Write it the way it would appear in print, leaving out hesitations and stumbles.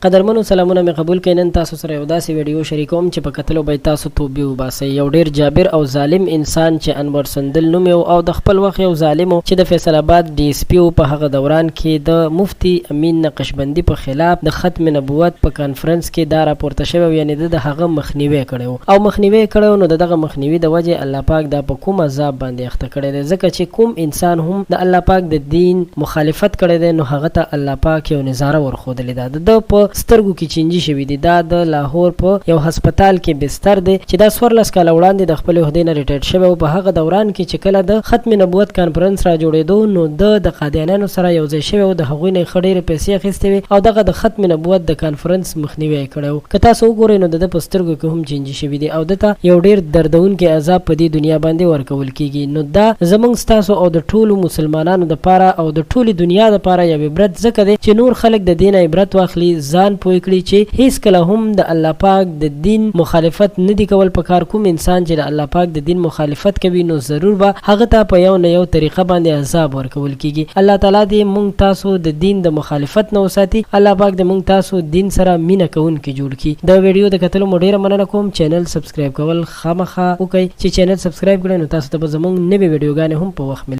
قدرمنو سلامونه مې قبول کړئ. نن تاسو سره یو داسې ویډیو شریکوم چې په کتلو به تاسو توبې وباسئ. یو ډیر جابر او ظالم انسان چې انور سندل نوم یې او د خپل وخت یو ظالم چې د فیصل آباد ډي اس پي په هغه دوران کې د مفتي امین نقشبندي په خلاف د ختم نبوت په کانفرنس کې دا راپورته شوی، یعنې د هغه مخنیوی کړی او مخنیوی کړی. نو د دغه مخنیوي د وجې الله پاک دا په کوم عذاب باندې اخته کړی دی؟ ځکه چې کوم انسان هم د الله پاک د دین مخالفت کړی دی، نو هغه ته الله پاک یو نظاره ورښودلې ده. د ده په سترګو کې چینجي شوي دي. دا د لاهور په یو هسپتال کې بستر دی چې دا 14 کاله وړاندې د خپلې عهدې نه ریټایرډ شوی و. په هغه دوران کې چې کله د ختم نبوت کانفرنس را جوړېدو، نو ده د قادیانیانو سره یو ځای شوی و، د هغوی نه یې ښه ډېرې پیسې اخیستې وې او دغه د ختم نبوت د کانفرنس مخنیوی یې کړی و. که تاسو وګورئ، نو د ده په سترګو کې هم چینجي شوي دي او ده ته یو ډېر دردونکی عذاب په دې دنیا باندې ورکول کېږي. نو دا زمونږ، ستاسو او د ټولو مسلمانانو دپاره او د ټولې دنیا دپاره یو عبرت ځکه دی چې نور خلک د دې نه عبرت واخلي، ځان پوه کړي چې هیڅکله هم د الله پاک د دین مخالفت نه دي کول پکار. کوم انسان چې د الله پاک د دین مخالفت کوي، نو ضرور به هغه ته په یو نه یو طریقه باندې عذاب ورکول کیږي. الله تعالی دې مونږ تاسو د دین د مخالفت نه وساتي. الله پاک دې مونږ تاسو دین سره مینه کوونکي جوړ کړي. د ویډیو د کتلو مو ډیره مننه کوم. چینل سبسکرایب کول خامخا وکړئ. چې چینل سبسکرایب کړئ، نو تاسو ته به زمونږ نوې ویډیوګانې هم په وخت ملي.